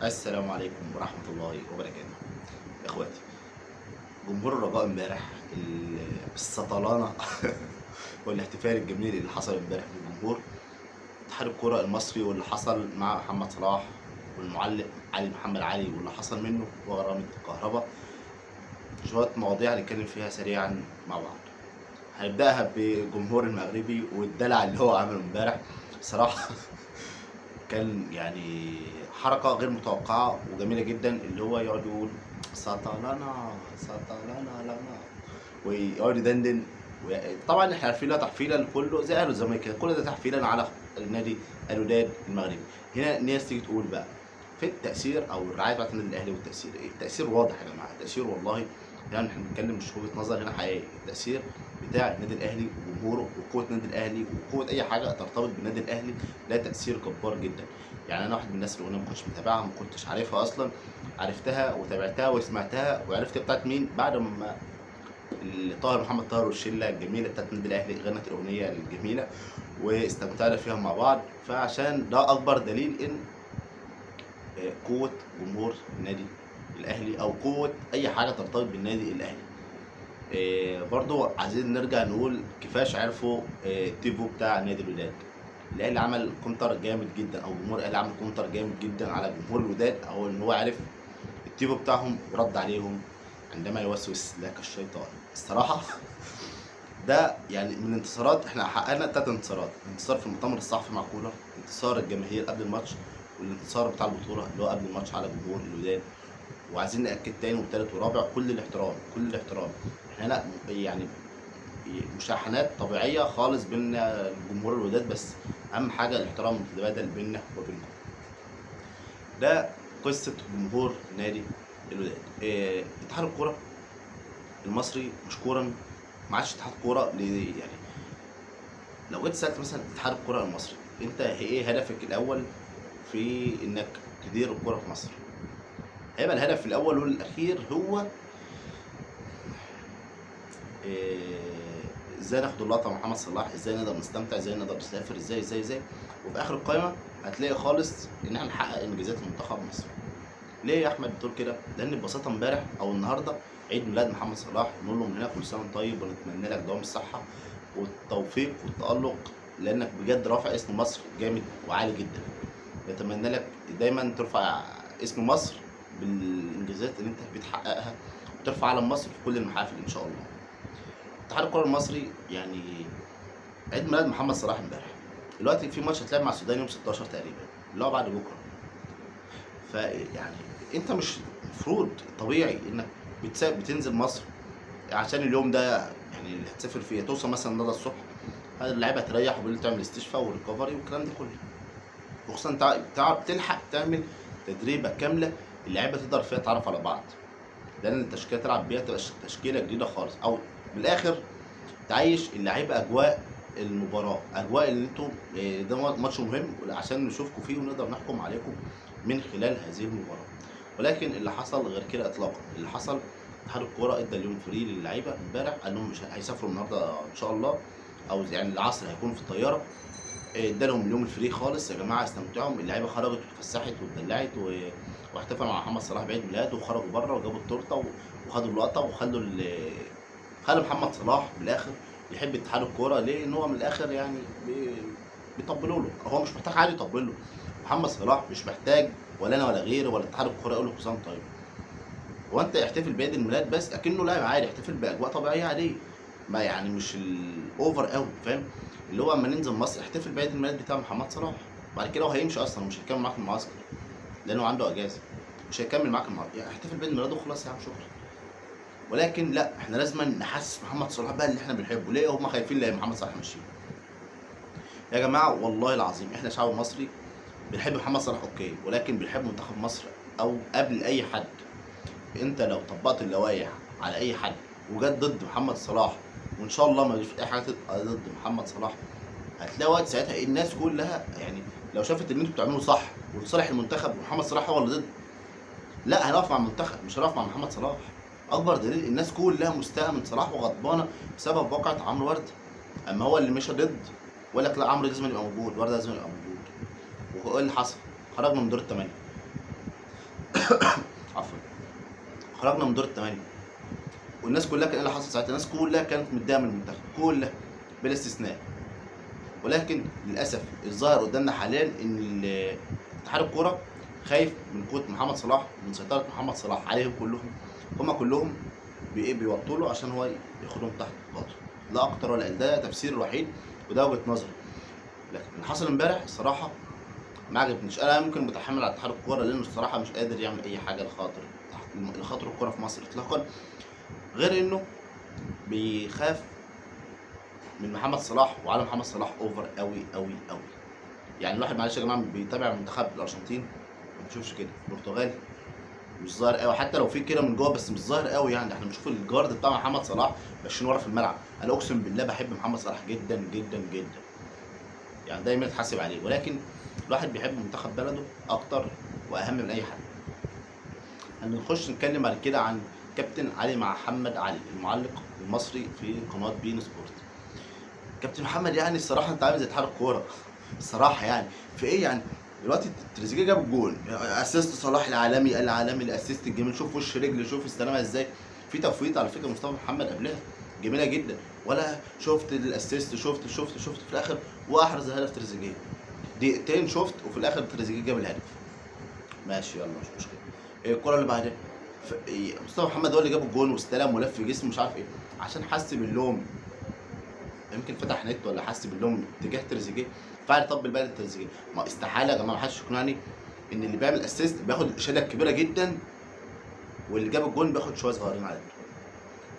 السلام عليكم ورحمة الله وبركاته. اخواتي جمهور الرجاء امبارح السطلانة والاحتفال الجميل اللي حصل امبارح من الجمهور اتحاد الكرة المصري، واللي حصل مع محمد صلاح والمعلق علي محمد علي واللي حصل منه وغرامة الكهرباء. شوية مواضيع هنتكلم فيها سريعا مع بعض. هنبدأها بالجمهور المغربي والدلع اللي هو عمله امبارح. صراحة كان يعني حركة غير متوقعة وجميلة جدا، اللي هو يقعد يقول سطلنا سطلنا لنا ويقعد يدندن. طبعا احنا عارفين لها تحفيلا كله زي اهلي والزمالك كده، كل ده تحفيلا على النادي الوداد المغربي. هنا الناس تيجي تقول بقى في التأثير او الرعاية بتاعت النادي الاهلي والتأثير ايه؟ التأثير واضح يا جماعة، التأثير والله يعني احنا بنتكلم مش وجهة نظر هنا، حقيقي التأثير بتاع النادي الاهلي وجمهوره وقوة النادي الاهلي وقوة اي حاجة ترتبط بالنادي الاهلي لها تأثير جبار جدا. يعني انا واحد من الناس اللي ما كنتش متابعها، ما كنتش عارفها اصلا، عرفتها وتابعتها وسمعتها وعرفت بتاعت مين بعد ما طاهر محمد طاهر والشله الجميلة بتاعت النادي الاهلي غنت الاغنية الجميلة واستمتعنا فيها مع بعض. فعشان ده اكبر دليل ان قوة جمهور النادي الاهلي او قوة اي حاجة ترتبط بالنادي الاهلي. برضو عايزين نرجع نقول كفاش عرفوا التيفو بتاع نادي الوداد. الاهلي عمل counter جامد جدا، او جمهور الاهلي عمل counter جامد جدا على جمهور الوداد، او ان هو عرف التيفو بتاعهم ورد عليهم عندما يوسوس لك الشيطان. الصراحة ده يعني من الانتصارات، احنا حققنا 3 انتصارات، انتصار في المؤتمر الصحفي مع كولر، انتصار الجماهير قبل الماتش، والانتصار بتاع البطولة اللي هو قبل الماتش على جمهور الوداد. وعايزين ناكد تاني وتالت ورابع كل الاحترام، كل الاحترام. احنا هنا يعني مشاحنات طبيعية خالص بين جمهور الوداد، بس اهم حاجة الاحترام المتبادل بيننا وبينكم. ده قصة جمهور نادي الوداد. اتحاد الكورة المصري مشكورا ما عادش اتحاد كورة يعني لو جيت سالت مثلا اتحاد الكورة المصري انت ايه هدفك الاول في انك تدير الكورة في مصر، هيبقى الهدف الاول والاخير هو ازاي ناخد اللقطة مع محمد صلاح، ازاي نقدر نستمتع، ازاي نقدر نسافر، ازاي ازاي ازاي. وفي اخر القائمة هتلاقي خالص ان احنا نحقق انجازات لمنتخب مصر. ليه يا احمد بتقول كده؟ لان ببساطة امبارح او النهارده عيد ميلاد محمد صلاح، نقول له من هنا كل سنة وانت طيب ونتمنى لك دوام الصحة والتوفيق والتالق، لانك بجد رافع اسم مصر جامد وعالي جدا. نتمنى لك دايما ترفع اسم مصر بالانجازات اللي انت بتحققها وترفع علم مصر في كل المحافل ان شاء الله. اتحاد الكره المصري يعني عيد ميلاد محمد صلاح امبارح، دلوقتي في ماتش هتلعب مع السودان يوم 16 تقريبا اللي هو بعد بكره. فيعني انت مش المفروض طبيعي انك بتنزل مصر عشان اليوم ده، يعني اللي هتسافر فيه توصل مثلا النهارده الصبح، اللعيبة هتريح وبالليل تعمل استشفاء وريكفري والكلام ده كله، وخصوصا تعرف تلحق تعمل تدريبه كاملة اللعيبة تقدر فيها تعرف على بعض، لان التشكيلة تلعب بيها تبقى تشكيله جديدة خالص، او من الاخر تعيش اللعيبة اجواء المباراة، اجواء اللي انتوا ده ماتش مهم عشان نشوفكم فيه ونقدر نحكم عليكم من خلال هذه المباراة. ولكن اللي حصل غير كده اطلاقا. اللي حصل اتحاد الكورة ادى اليوم free للعيبة امبارح، قال لهم مش هيسافروا النهارده ان شاء الله، او يعني العصر هيكونوا في الطيارة. ادى لهم اليوم ال free خالص، يا جماعة استمتعوا. اللعيبة خرجت واتفسحت واتدلعت واحتفلوا مع محمد صلاح بعيد ميلاده، وخرجوا بره وجابوا التورتة وخدوا اللقطة وخلوا خلوا محمد صلاح من الاخر يحب اتحاد الكورة. ليه؟ ان هو من الاخر يعني بيطبلوا له، هو مش محتاج حد يطبل له. محمد صلاح مش محتاج ولا انا ولا غيره ولا اتحاد الكورة يقول له كل سنة وأنت طيب. هو انت احتفل بعيد الميلاد بس اكنه لاعب عادي، احتفل باجواء طبيعية عادية، ما يعني مش ال over قوي، فاهم؟ اللي هو اما ننزل مصر احتفل بعيد الميلاد بتاع محمد صلاح، بعد كده هو هيمشي اصلا مش هيكمل معاك المعسكر لانه عنده اجازه، مش هيكمل معاك المعسكر، يعني احتفل بعيد ميلاده وخلاص يا عم شكرا. ولكن لا، احنا لازم نحسس محمد صلاح بقى اللي احنا بنحبه. ليه هم خايفين؟ لا محمد صلاح ماشي يا جماعة، والله العظيم احنا شعب مصري بنحب محمد صلاح okay، ولكن بنحب منتخب مصر او قبل اي حد. انت لو طبقت اللوائح على اي حد وجت ضد محمد صلاح، وان شاء الله ما فيش اي حاجة تبقى ضد محمد صلاح، هتلاقي وقت ساعتها الناس كلها يعني لو شافت ان انتوا بتعملوا صح ولصالح المنتخب ومحمد صلاح هو اللي ضد، لا هنقف مع المنتخب مش هنقف مع محمد صلاح. اكبر دليل الناس كلها مستاءه من صلاح وغضبانه بسبب واقعه عمرو ورده. اما هو اللي مشى ضد وقال لك لا عمرو لازم يبقى موجود، ورده لازم يبقى موجود، وايه اللي حصل؟ خرجنا من دور الثمانية. عفوا، خرجنا من دور الثمانية، والناس كلها كان ايه اللي حصل ساعتها؟ الناس كلها كانت متضايقة من المنتخب كلها بلا استثناء. ولكن للاسف الظاهر قدامنا حاليا ان اتحاد الكورة خايف من قوة محمد صلاح، من سيطرة محمد صلاح عليهم كلهم، هما كلهم بيوطوا له عشان هو ياخدهم تحت باطه، لا اكتر ولا اقل. ده تفسير الوحيد وده وجهه نظري. لكن اللي حصل امبارح الصراحة ما عجبنيش. انا ممكن متحمل على اتحاد الكورة لانه الصراحة مش قادر يعمل اي حاجة لخاطر الكورة في مصر اطلاقا، غير انه بيخاف من محمد صلاح وعلى محمد صلاح over قوي قوي قوي. يعني الواحد معلش يا جماعة بيتابع منتخب الارجنتين ما بيشوفش كده، البرتغال مش ظاهر قوي، حتى لو في كده من جوه بس مش ظاهر قوي. يعني احنا بنشوف ال guard بتاع محمد صلاح ماشيين ورا في الملعب. انا اقسم بالله بحب محمد صلاح جدا جدا جدا، يعني دايما اتحاسب عليه، ولكن الواحد بيحب منتخب بلده اكتر واهم من اي حد. هنخش نتكلم بعد كده عن كابتن علي محمد علي المعلق المصري في قناة بين سبورت. كابتن محمد يعني الصراحة انت عامل زي اتحاد الكورة الصراحة، يعني في ايه يعني دلوقتي؟ تريزيجيه جاب الجول، assist صلاح العالمي العالمي، ال assist الجميل، شوف وش رجل، شوف استلمها ازاي، في تفويت على فكرة مصطفى محمد قبلها جميلة جدا، ولا شفت ال assist، شفت شفت شفت في الاخر واحرز هدف تريزيجيه، دقيقتين شفت وفي الاخر تريزيجيه جاب الهدف. ماشي يلا مش مشكلة. الكره اللي بعدها مصطفى محمد هو اللي جاب الجون واستلم ولف جسمه مش عارف ايه، عشان حس باللوم، يمكن فتح نت ولا حس باللوم تجاه تريزيجيه فعلا طبل بقى لتريزيجيه. ما استحالة يا جماعة، ما حدش يقنعني ان اللي بيعمل assist بياخد الاشادة الكبيرة جدا واللي جاب الجون بياخد شوية صغيرين على فكرة.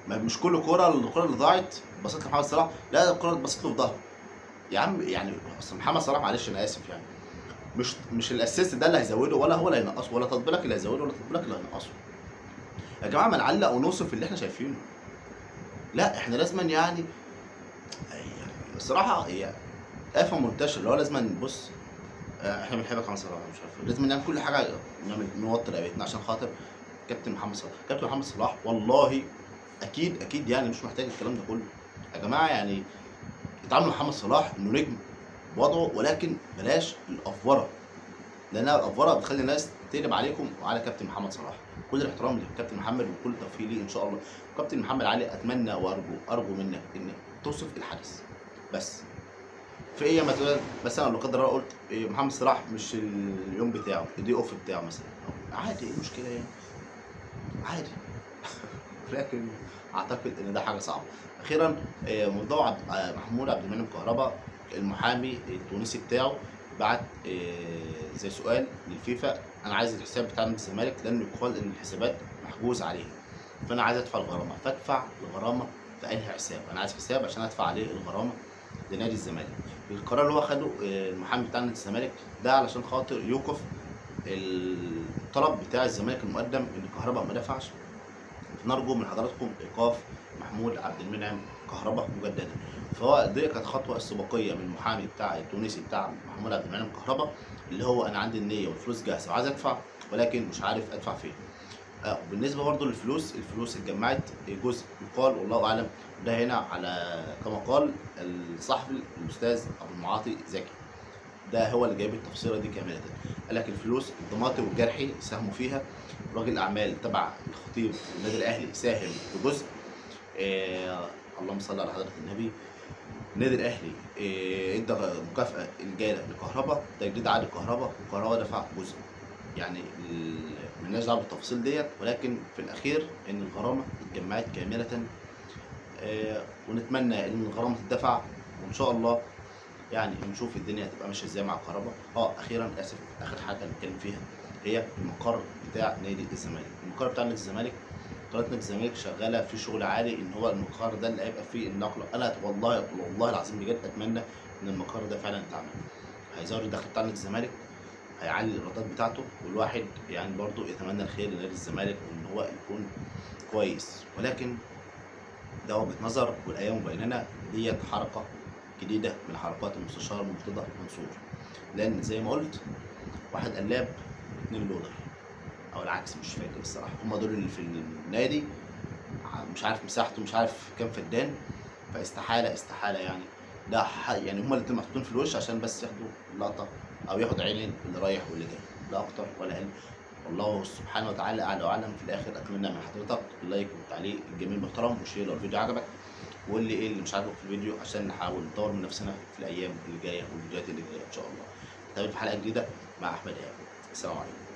ما مش كل كورة، الكورة اللي ضاعت بصيت لمحمد صلاح، لا الكورة اتبصت له في ظهره يا عم. يعني اصل محمد صلاح معلش انا اسف، يعني مش ال assist ده اللي هيزوده ولا هو اللي هينقصه، ولا تطبيلك اللي هيزوده ولا تطبيلك اللي هينقصه. يا جماعة ما نعلق ونوصف اللي احنا شايفينه، لا احنا لازما يعني الصراحة هي آفة منتشرة اللي هو لازما نبص، احنا بنحبك يا صلاح مش عارف، لازم نعمل كل حاجة، نعمل نوطي رقبتنا عشان خاطر كابتن محمد صلاح. كابتن محمد صلاح والله اكيد اكيد يعني مش محتاج الكلام ده كله يا جماعة. يعني اتعاملوا محمد صلاح انه نجم بوضعه، ولكن بلاش الافوره، لانها الافوره بتخلي الناس تقلب عليكم وعلى كابتن محمد صلاح. كل الاحترام للكابتن محمد وكل التوفيق ليه ان شاء الله. كابتن محمد علي اتمنى وارجو منك ان توصف الحدث بس في ايه. مثلا لو قدر الله قلت محمد صلاح مش اليوم بتاعه، ال day off بتاعه مثلا، عادي، ايه المشكلة يعني؟ عادي. لكن اعتقد ان ده حاجة صعبة. اخيرا موضوع محمود عبد المنعم كهربا المحامي التونسي بتاعه بعت زي سؤال للفيفا، انا عايز الحساب بتاع نادي الزمالك لان يقال ان الحسابات محجوز عليها، فانا عايز ادفع الغرامة، فادفع الغرامة في انهي حساب؟ انا عايز حساب عشان ادفع عليه الغرامة لنادي الزمالك. القرار اللي هو خده المحامي بتاع نادي الزمالك ده علشان خاطر يوقف الطلب بتاع الزمالك المقدم ان كهربا ما دفعش. نرجو من حضراتكم ايقاف محمود عبد المنعم كهربا مجددا. فهو دي كانت خطوة استباقية من المحامي بتاع التونسي بتاع محمود عبد المنعم كهربا، اللي هو انا عندي النية والفلوس جاهزة وعايز ادفع ولكن مش عارف ادفع فين. بالنسبة برضو للفلوس، الفلوس اتجمعت جزء يقال والله اعلم، ده هنا على كما قال الصحفي الاستاذ ابو المعاطي زكي، ده هو اللي جايب التفصيله دي كاملة. قال لك الفلوس الضماطي والجرحي ساهموا فيها، راجل اعمال تبع الخطيب النادي الاهلي ساهم بجزء، اللهم صل على حضره النبي، النادي الاهلي ادى مكافاة الجاية لكهربا، تجديد عقد كهربا، وكهربا دفع جزء. يعني مالناش دعوه بالتفاصيل ديت، ولكن في الاخير ان الغرامة اتجمعت كاملة، ونتمنى ان الغرامة تدفع، وان شاء الله يعني نشوف الدنيا هتبقى ماشية ازاي مع الكهرباء. اخيرا اسف، اخر حاجة هنتكلم فيها هي المقر بتاع نادي الزمالك. المقر بتاع نادي الزمالك، قناة نادي الزمالك شغالة في شغل عالي ان هو المقر ده اللي هيبقى فيه النقلة. انا والله والله العظيم بجد اتمنى ان المقر ده فعلا يتعمل، هيزود الدخل بتاع نادي الزمالك، هيعلي الايرادات بتاعته، والواحد يعني برضو يتمنى الخير لنادي الزمالك وان هو يكون كويس. ولكن ده وجهه نظر، والايام بيننا. ديت حركة جديدة من حركات المستشار مرتضى منصور، لان زي ما قلت واحد قلاب اتنين لودر او العكس مش فاكر الصراحة، هم دول اللي في النادي، مش عارف مساحته مش عارف كام فدان، فاستحاله استحالة يعني ده يعني هم الاتنين محطوطين في الوش عشان بس ياخدوا لقطة او ياخد عينين اللي رايح واللي جاي، لا اكتر ولا اقل. والله سبحانه وتعالى اعلى واعلم. في الاخر اتمنى من حضرتك ال like والتعليق الجميل المحترم و share لو الفيديو عجبك، وقول لي ايه اللي مش عاجبك في الفيديو عشان نحاول نطور من نفسنا في الايام اللي جاية والفيديوهات اللي جاية ان شاء الله. نتقابل في حلقة جديدة مع احمد ايهاب. السلام عليكم.